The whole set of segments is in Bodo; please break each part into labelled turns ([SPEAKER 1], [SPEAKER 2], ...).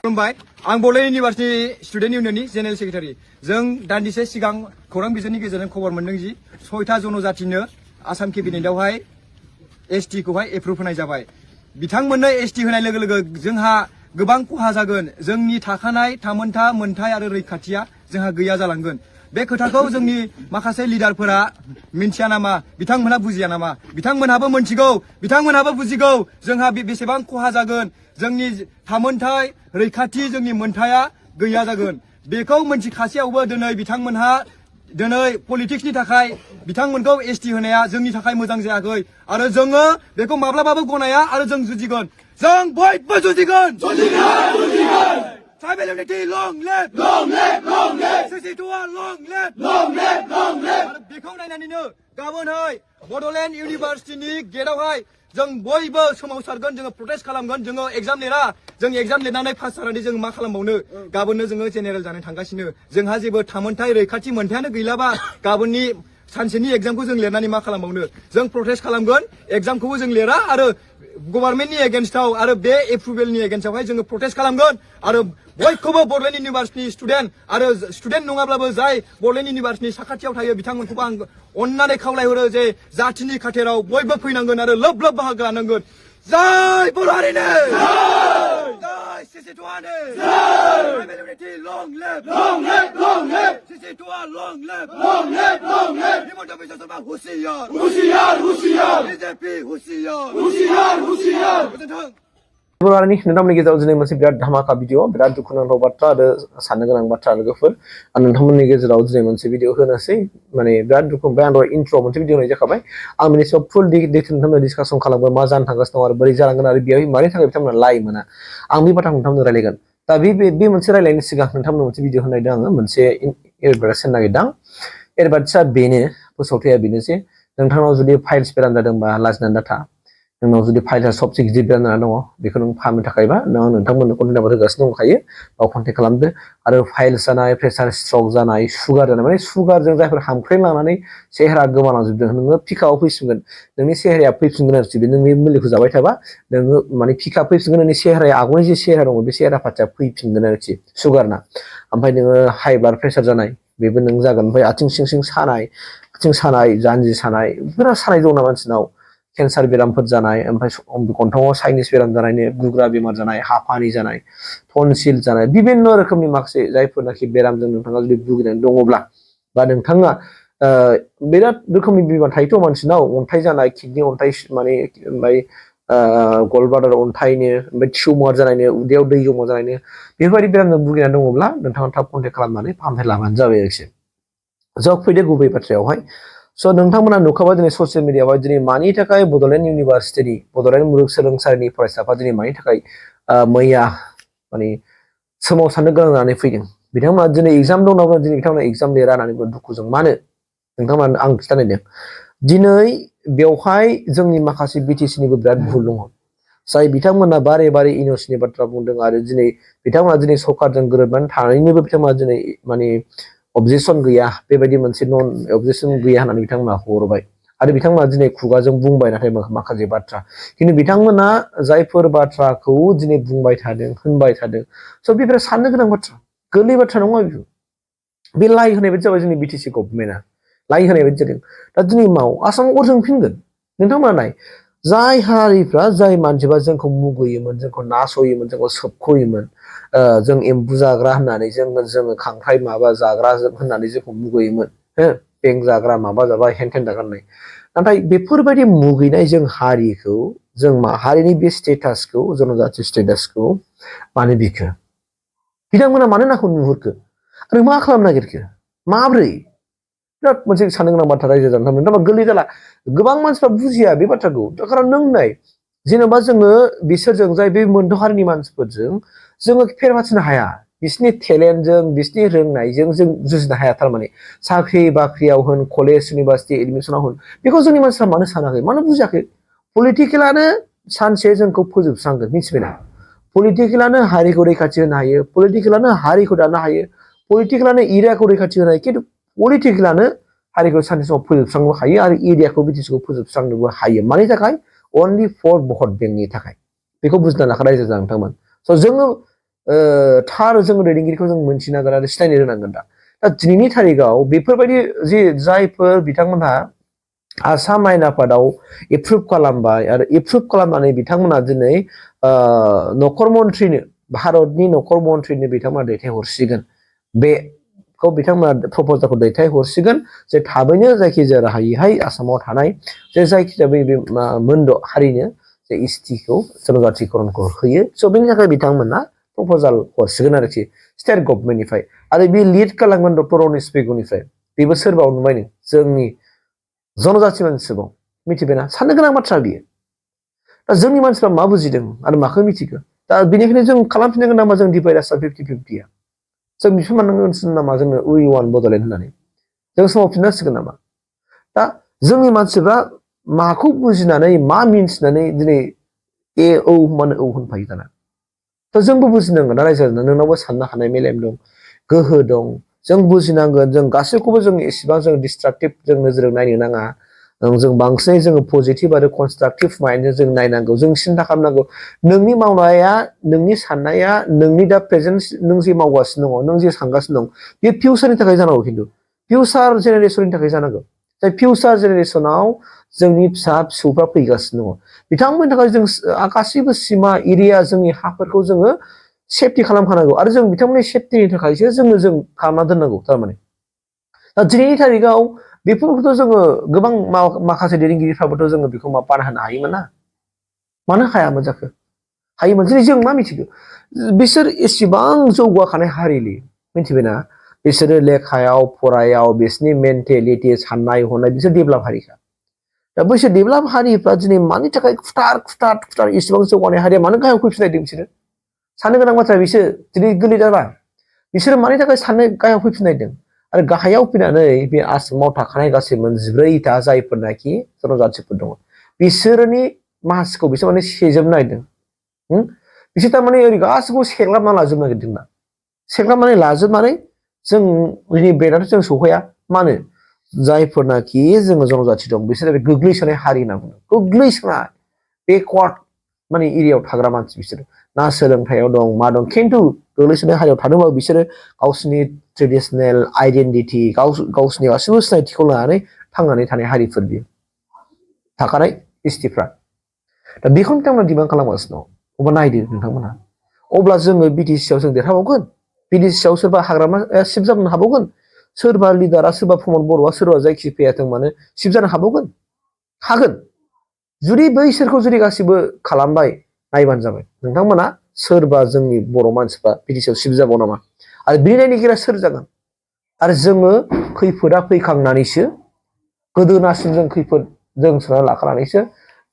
[SPEAKER 1] खुलुमबाय आं बड'लेण्ड इउनिभार्सिटि स्टुडेन्ट इउनियननि जेनेरेल सेक्रेटारि जों दान्दिसे सिगां खौरां बिजोंनि गेजेरजों खबर मोनदों जि 6था जनजातिनो आसाम केबिनेटआवहाय एसटि खौहाय एप्रुभ होनाय जाबाय बिथांमोननो एसटि होनाय लोगो लोगो जोंहा गोबां खहा जागोन जोंनि थाखानाय थामोनथा मोनथाय आरो रैखाथिया जोंहा गैया जालांगोन बे खोथाखौ जोंनि माखासे लिडारफोरा मिन्थिया नामा बिथांमोनहा बुजिया नामा बिथांमोनहाबो मोनथिगौ बिथांमोनहाबो बुजिगौ जोंहा बेसेबां खहा जागोन जोंनि थामोनथाय रैखाथि जोंनि मोनथाया गैया जागोन बेखौ मोनथिखासेयावबो दिनै बिथांमोनहा दिनै पलिटिक्सनि थाखाय बिथांमोनखौ एसटि होनाया जोंनि थाखाय मोजां जायाखै आरो जोङो बेखौ माब्लाबाबो गनाया आरो जों जुजिगोन जों बयबो जुजिगोन Tribal unity, long live! Long live! Long live! 62 long live! Long live! Long live! आरो बेखौ नायनानैनो गाबोनहाय बड'लेण्ड इउनिभार्सिटिनि गेटआवहाय जों बयबो सोमावसारगोन जोङो प्रटेस्ट खालामगोन जोङो एग्जाम लिरा जों एग्जाम लिरनानै पास जानानै जों मा खालामबावनो गाबोननो जोङो जेनेरेल जानो थांगासिनो जोंहा जेबो थामोनथाय रैखाथि मोनथायानो गैलाबा गाबोननि सानसेनि एग्जामखौ जों लिरनानै मा खालामबावनो जों प्रटेस्ट खालामगोन एग्जामखौबो जों लिरा आरो गभर्नमेन्टनि एगेन्स्टआव आरो बे एप्रुभेलनि एगेन्स्टआवहाय जोङो प्रटेस्ट खालामगोन आरो बयखौबो बड'लेण्ड इउनिभार्सिटिनि स्टुडेन्ट आरो स्टुडेन्ट नङाब्लाबो जाय बड'लेण्ड इउनिभार्सिटिनि साखाथियाव थायो बिथांमोनखौबो आं अननानै खावलायहरो जे जातिनि खाथेराव बयबो फैनांगोन आरो लोब लोब बाहागो लानांगोन जय बर' हारिनो जय सिसिटुआनो ट्राइबेल इउनिटि लं लिभ सिसिटुआ लं लिभ हिमन्त बिश्व शर्मा हुसियार बिजेपि हुसियार गोजोन्थों
[SPEAKER 2] Berani नोंथांमोननि गेजेराव दिनै मोनसे बिराद धामाका भिडिअ बिराद दुखुनांथाव बाथ्रा आरो साननो गोनां बाथ्रा लोगोफोर आं नोंथांमोननि गेजेराव दिनै मोनसे भिडिअ होनोसै माने बिराद दुखु ओमफ्राय आं इन्ट्र मोनसे भिडिअ होनाय जाखाबाय आं बेनि सायाव फुल डिटेल नोंथांमोन डिसकासन खालामगोन मा जानो थांगासिनो दं आरो बोरै जालांगोन आरो बेयाव मानि थाखाय बिथांमोना लाइ मोना आं बे बाथ्राखौ नोंथांमोन रायलायगोन दा बे मोनसे रायलायनायनि सिगां नोंथांमोन मोनसे भिडिअ होनायदों आङो मोनसे एडभार्टाइज होनो नागिरदों एडभार्टाइजआ बेनो फोसावथाया बेनो जे नोंथांनाव जुदि फाइल्स बेराम जादोंबा लाजिनानै दाथा नोंनाव जुदि फाइलआ सबसे गिदिर बेराम जाना दङ बेखौ नों फाहामनो थाखायबा नोंथांमोननो कन्टेक्ट नाम्बार होगासिनो दंखायो बाव कन्टेक्ट खालामदो आरो फाइल्स जानाय प्रेसार स्ट्रक जानाय सुगार जानाय माने सुगारजों जायफोर हामख्रेंलांनानै सेहेरा गोमालांजोबदों नोङो पिकाआव फैफिनगोन नोंनि सेहेराया फैफिनगोन आरोखि बे नोंनि मुलिखौ जाबाय थाबा नोङो माने पिका फैफिनगोन नोंनि सेहेराया आगोलनि जे सेहेरा दङ बे सेहेरा फाथिया फैफिनगोन आरोखि सुगारना ओमफ्राय नोङो हाइ ब्लाड प्रेसार जानाय बेबो नों जागोन ओमफ्राय आथिं सिं सानाय जानजि सानाय बिराद सानाय दं ना मानसिनाव केन्सार बेरामफोर जानाय ओमफ्राय गन्थंआव साइनिस बेराम जानाय गुग्रा बेमार जानाय हापानि जानाय टनसिल जानाय बिभिन्न रोखोमनि माखासे जायफोरनाखि बेरामजों नोंथाङा जुदि भुगिनानै दङब्ला बा नोंथाङा बिराद रोखोमनि बेमार थायोथ' मानसिनाव अन्थाइ जानाय किडनि अन्थाइ माने ओमफ्राय गलब्लाडार अन्थाइनो ओमफ्राय टिउमार जानायनो उदैयाव दै जमा जानायनो बेफोरबायदि बेरामजों भुगिनानै दङब्ला नोंथाङा थाब कन्टेक्ट खालामनानै फाहामथाय लाबानो जाबाय आरोखि जब फैदो गुबै बाथ्रायावहाय स' नोंथांमोना नुखाबाय दिनै ससियेल मिडियाआवहाय दिनै मानि थाखाय बड'लेण्ड इउनिभार्सिटिनि बड'लेण्ड मुलुगसोलोंसालिनि फरायसाफ्रा दिनै मानि थाखाय मैया माने सोमावसारनो गोनां जानानै फैदों बिथांमोना दिनै एग्जाम दंब्लाबो दिनै बिथांमोना एग्जाम लिरा होननानै दुखुजों मानो नोंथांमोना आं खिथानायदों दिनै बेवहाय जोंनि माखासे बिटिसिनिबो बिराद भुल दङ जाय बिथांमोना बारे बारे इउनिभार्सिटिनि बाथ्रा बुंदों आरो दिनै बिथांमोना दिनै सरकारजों गोरोबनानै थानानैनोबो बिथांमोना दिनै माने अबजेक्सन गैया बेबायदि मोनसे नन अबजेक्सन गैया होननानै बिथांमोना हरबाय आरो बिथांमोना दिनै खुगाजों बुंबाय नाथाय माखासे बाथ्रा खिन्थु बिथांमोना जायफोर बाथ्राखौ दिनै बुंबाय थादों होनबाय थादों स' बेफोर साननो गोनां बाथ्रा गोरलै बाथ्रा नङा बेफोर बे लाइ होनाय बायदि जाबाय जोंनि बिटिसि गभर्नमेन्टआ लाइ होनाय बायदि जादों दा दिनै आसामाव अर जोंफिनगोन नोंथांमोना नाय जाय हारिफ्रा जाय मानसिफ्रा जोंखौ मुगैयोमोन जोंखौ नासयोमोन जोंखौ सोबख'योमोन जों एम्बु जाग्रा होननानै जोङो खांख्राइ माबा जाग्रा होननानै जोंखौ मुगैयोमोन हो बेंक जाग्रा माबा जाग्रा हेनथेन जाग्रा होननाय नाथाय बेफोरबायदि मुगैनाय जों हारिखौ जों हारिनि बे स्टेटासखौ जनजाति स्टेटासखौ मानो बिखो बिथांमोना मानो नाखौ नुहुरखो आरो मा खालामनो नागिरखो माब्रै बिराद मोनसे साननो गोनां बाथ्रा रायजो जानो थांदों गोरलै जाला गोबां मानसिफ्रा बुजिया बे बाथ्राखौ खारन नों नाय जेनेबा जोङो बिसोरजों जाय बे मोनद' हारिनि मानसिफोरजों जोङो फेर फाथिनो हाया बिसिनि टेलेन्टजों बिसिनि रोंनायजों जों जुजिनो हाया थारमाने साख्रि बाख्रियाव होन कलेज इउनिभार्सिटि एडमिसनाव होन बेखौ जोंनि मानसिफ्रा मानो सानाखै मानो बुजियाखै पलिटिकेलानो सानसे जोंखौ फोजोबस्रांगोन मिथिबायना पलिटिकेलानो हारिखौ रैखाथि होनो हायो पलिटिकेलानो हारिखौ दानो हायो पलिटिकेलानो एरियाखौ रैखाथि होनो हायो खिन्थु पलिटिकेलानो हारिखौ सानसे समाव फोजोबस्रांनोबो हायो आरो एरियाखौ बिटिसिखौ फोजोबस्रांनोबो हायो मानि थाखाय अनलि फर भट बेंकनि थाखाय बेखौ बुजिना लाखा रायजो नोंथांमोन स' जोङो थार जोङो दैदेनगिरिखौ जों मोनथिनांगोन आरो सिनायनो रोंनांगोन दा दिनैनि थारिखआव बेफोरबायदि जि जायफोर बिथांमोनहा आसाम आयेन आफादाव एप्रुभ खालामबाय आरो एप्रुभ खालामनानै बिथांमोना दिनै नखर मन्थ्रिनो भारतनि नखर मन्थ्रिनो बिथांमोना दैथायहरसिगोन बेखौ बिथांमोना प्रप'जालखौ दैथायहरसिगोन जे थाबैनो जायखिजाया राहायैहाय आसामाव थानाय जे जायखिजाया बे मोनद' हारिनो जे एसटिखौ जनजातिकरणखौ होयो स' बेनि थाखाय बिथांमोना प्रप'जाल हरसिगोन आरोखि स्टेट गभर्नमेन्टनिफ्राय आरो बे लिड खालामगोन डक्टर रनिस पेगुनिफ्राय बेबो सोरबा नुबायनो जोंनि जनजाति मानसिबाव मिथिबायना साननो गोनां बाथ्रा बियो दा जोंनि मानसिफ्रा मा बुजिदों आरो माखौ मिथिगौ दा बेनिखायनो जों खालामफिननो नामा जों डिभाइड आसाम 50-50 जों बिफोर मोननांगोन नामा जोंनो उइ वान बड'लेण्ड होननानै जों सोमावफिननांसिगोन नामा दा जोंनि मानसिफ्रा माखौ बुजिनानै मा मिन्थिनानै दिनै ए औ होनबानो औ होनफायो दाना थ' जोंबो बुजिनांगोन ना रायजो नोंनावबो साननो हानाय मेलेम दं गोहो दं जों बुजिनांगोन जों गासैखौबो जों एसेबां जों डिस्ट्राक्टिभ जों नोजोरजों नायनो नाङा जों बांसिनै जोङो पजिटिभ आरो कनस्ट्राक्टिभ माइन्डजों जों नायनांगौ जों सिन्था खालामनांगौ नोंनि मावनाया नोंनि साननाया नोंनि दा प्रेजेन्ट नों जे मावगासिनो दङ नों जे सानगासिनो दं बे फिउचारनि थाखाय जानांगौ खिन्थु फिउचार जेनेरेसननि थाखाय जानांगौ जाय फिउचार जेनेरेसनाव जोंनि फिसा फिसौफ्रा फैगासिनो दङ बिथांमोननि थाखाय जों गासैबो सिमा एरिया जोंनि हाफोरखौ जोङो सेफटि खालामखानांगौ आरो जों बिथांमोननि सेफटिनि थाखायसो जों खालामना दोननांगौ थारमाने दा दिनैनि थारिखआव बेफोरखौथ' जोङो गोबां माखासे दैदेनगिरिफ्राबोथ' जोङो बेखौ बादा होनो हायोमोन ना मानो हायामोन जाखो हायोमोन जेरै जों मा मिथिगौ बिसोर एसेबां जौगाखानाय हारिलै मिथिबायना बिसोरो लेखायाव फरायाव बिसोरनि मेन्टेलिटि साननाय हनाय बिसोर डेभेलप हारिखा दा बैसोर डेभेलप हारिफ्रा दिनै मानि थाखाय खुथार एसेबां जौगानाय हारिया मानो गाहायाव फैफिननायदों बिसोरो साननो गोनां बाथ्रा बिसोर दिनै गोरलै जाला बिसोरो मानि थाखाय साननो गाहायाव फैफिननायदों आरो गाहायाव फैनानै बे आसामाव थाखानाय गासै मोनजिब्रैथा जायफोरनाखि जनजातिफोर दङ बिसोरनि मासिखौ बिसोर माने सेजोबनो नागिरदों बिसोर थारमाने ओरै गासैखौबो सेग्लाबना लाजोबनो नागिरदों ना सेग्लाबनानै लाजोबनानै जोंनि बेराद जों सौहैया मानो जायफोरनाखि जोङो जनजाति दं बिसोर गोग्लैसोनाय हारि होनना बुङो गोग्लैसोनाय बेकवार्ड माने एरियायाव थाग्रा मानसि बिसोरो ना सोलोंथाइयाव दं मा दं खिन्थु गोग्लैसोनाय हारियाव थादोंबाबो बिसोरो गावसिनि ट्रेडिसनेल आइडेन्टिटि गावसिनि गासैबो सिनायथिखौ लानानै थांनानै थानाय हारिफोर बियो थाखानाय एसटिफ्रा दा बेखौनो बिथांमोना डिमान्ड खालामगासिनो दं अब्ला नायदो नोंथांमोना अब्ला जोङो बिटिसिआव जों देरहाबावगोन बिटिसिआव सोरबा हाग्रामा सिफ जानो हाबावगोन सोरबा लिडारा सोरबा प्रमद बर'आ सोरबा जायखि फैयाथों मानो सिफ जानो हाबावगोन हागोन जुदि बैसोरखौ जुदि गासिबो खालामबाय नायबानो जाबाय नोंथांमोना सोरबा जोंनि बर' मानसिफ्रा बिटिसिआव सिफ जाबाव नामा आरो बे नायगिरिया सोर जागोन आरो जोङो खैफोदा फैखांनानैसो गोदोनासिम जों खैफोद जों सोना लाखानानैसो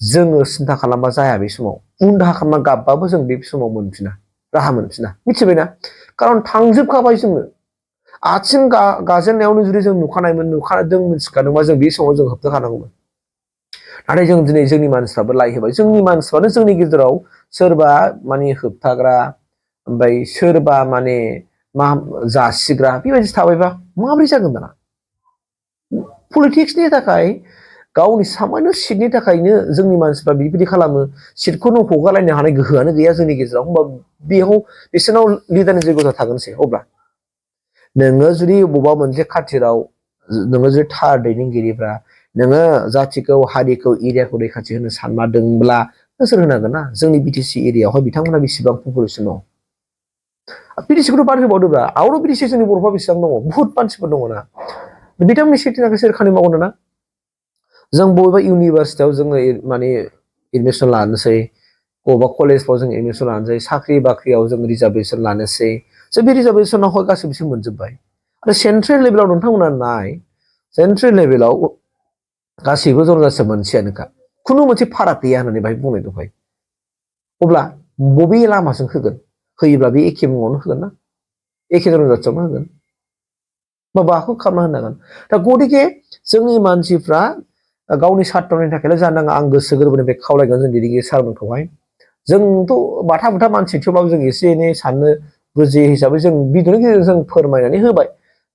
[SPEAKER 2] जोङो सिन्था खालामबा जाया बे समाव उन दाहा खालामना गाबबाबो जों बे समाव मोनफिना राहा मोनफिना मिथिबायना खारन थांजोबखाबाय जोङो आथिं गाजेननायावनो जुदि जों नुखादों मिथिखादोंबा जों बे समाव जों होबथाखानांगौमोन नाथाय जों दिनै जोंनि मानसिफ्राबो लाय होबाय जोंनि मानसिफ्रानो जोंनि गेजेराव सोरबा माने होबथाग्रा ओमफ्राय सोरबा माने मा जासिग्रा बेबायदि थाबायबा माबोरै जागोन दाना पलिटिक्सनि थाखाय गावनि सामान्य सिटनि थाखायनो जोंनि मानसिफ्रा बेबायदि खालामो सिटखौनो हगारलायनो हानाय गोहोआनो गैया जोंनि गेजेराव होमबा बेयाव बिसोरनाव लिडारनि जयग'था थागोनसै अब्ला नोङो जुदि बबेबा मोनसे खाथिराव नोङो जुदि थार दैदेनगिरिफ्रा नोङो जाथिखौ हारिखौ एरियाखौ रैखाथि होनो सानमारदोंब्ला नोंसोर होनांगोन ना जोंनि बिटिसि एरियायावहाय बिथांमोना बेसेबां पपुलेसन दं बिटिसिखौथ' बाद होबावदोब्रा आउट अफ बिटिसि जोंनि बर'फ्रा बेसेबां दङ बुहुत मानसिफोर दङ ना बिथांमोननि सेफटिनि थाखाय सोर खामानि मावगोन ना जों बबेबा इउनिभारसिटियाव जोङो माने एडमिसन लानोसै बबेबा कलेजफ्राव जों एडमिसन लानोसै साख्रि बाख्रियाव जों रिजार्भेसन लानोसै बे रिजार्भेसनाव गासैबो मोनजोब्बाय आरो सेन्ट्रेल लेभेलाव नोंथांमोना नाय सेन्ट्रेल लेभेलाव गासैबो जनजाथिया मोनसेयानोखा खुनु मोनसे फाराग गैया होननानै बाहाय बुंनाय दंखायो अब्ला बबे लामाजों होगोन होयोब्ला बे एखे मुङावनो होगोन ना एखे धरन जाथियावनो होगोन बा बाखौ खालामना होनो हागोन दा गतिके जोंनि मानसिफ्रा गावनि सात्रनि थाखायल' जानो नाङा आं गोसो गोरबोनिफ्राय खावलायगोन जों दैदेनगिरि सारमोनखौहाय जोंथ' बाथा बुथा मानसि थेवब्लाबो जों एसे एनै साननो बुजियो हिसाबै जों भिडिअनि गेजेरजों जों फोरमायनानै होबाय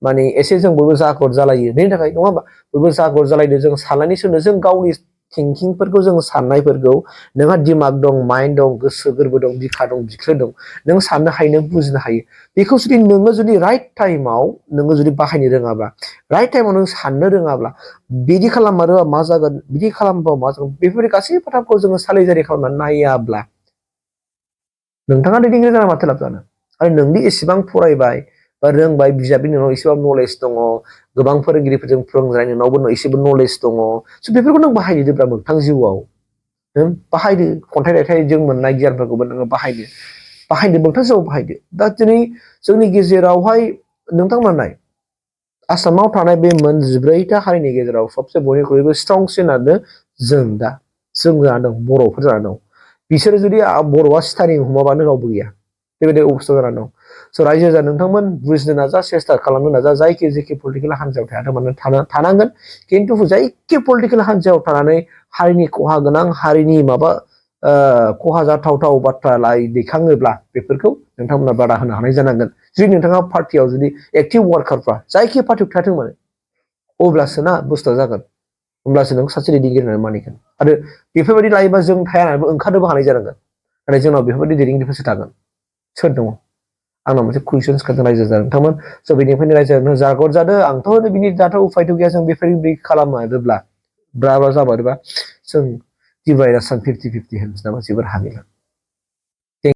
[SPEAKER 2] माने एसे जों बयबो जागर जालायो बेनि थाखाय नङा होमबा बयबो जागर जालायदो जों साननानै सोनो जों गावनि थिंकिंफोरखौ जों साननायफोरखौ नोंहा दिमाग दं माइन्ड दं गोसो गोरबो दं बिखा दं बिख्लो दं नों साननो हायो नों बुजिनो हायो बेखौ जुदि नोङो जुदि राइट टाइमाव नोङो जुदि बाहायनो रोङाब्ला राइट टाइमाव नों साननो रोङाब्ला बिदि खालामबा मा जागोन बिदि खालामबा मा जागोन बेफोरबायदि गासै खोथाखौ जोङो सालिजारि खालामनानै नायाब्ला नोंथाङा दैदेनगिरि जाना माथो लाब जानो आरो नोंदि एसेबां फरायबाय बा रोंबाय बिजाबनि नोंनाव एसेबां नलेज दङ गोबां फोरोंगिरिफोरजों फोरोंजानाय नोंनावबो एसेबो नलेज दङ स' बेफोरखौ नों बाहायदोब्रा मोगथां जिउआव नों बाहायदो खन्थाइ रायथाइजों मोननाय गियानफोरखौबो नोङो बाहायदो मोगथां जिउआव बाहायदो दा दिनै जोंनि गेजेरावहाय नोंथांमोना नाय आसामाव थानाय बे मोन 14टा हारिनि गेजेराव सबसे बयनिख्रुइबो स्ट्रंसिनानो जों दा जों जाना दं बर'फोर जाना दं बिसोरो जुदि बर'आ स्टारिं हमाबानो रावबो गैया बेबायदि अबस्था जाना दं स' रायजो जा नोंथांमोन बुजिनो नाजा सेस्था खालामनो नाजा जायखि जेखि पलिटिकेल हान्जायाव थायाथों मानो थानांगोन खिन्थु जायखि पलिटिकेल हान्जायाव थानानै हारिनि खहा गोनां हारिनि माबा खहा जाथावथाव बाथ्रा दैखाङोब्ला बेफोरखौ नोंथांमोना बादा होनो हानाय जानांगोन जुदि नोंथाङा पार्टियाव जुदि एक्टिभ वार्कारफ्रा जायखि पार्टियाव थायाथों मानो अब्लासो ना बुस्थुआ जागोन होमब्लासो नों सासे दैदेनगिरि होननानै मानिगोन आरो बेफोरबायदि लायोबा जों थाया होननानैबो ओंखारनोबो हानाय जानांगोन नाथाय जोंनाव बेफोरबायदि दैदेनगिरिफोरसो थागोन सोर दङ आंनाव मोनसे कुइसन सोंदों रायजो जादों नोंथांमोन स' बेनिफ्रायनो रायजो जागर जादों आंथ' बिनि दाथ' उफायथ' गैया जों बेफोरबायदि खालामारोब्ला ब्रा जामारोबा जों डिभाइड आसाम 50-50 होनोसै नामा जेबो हागैला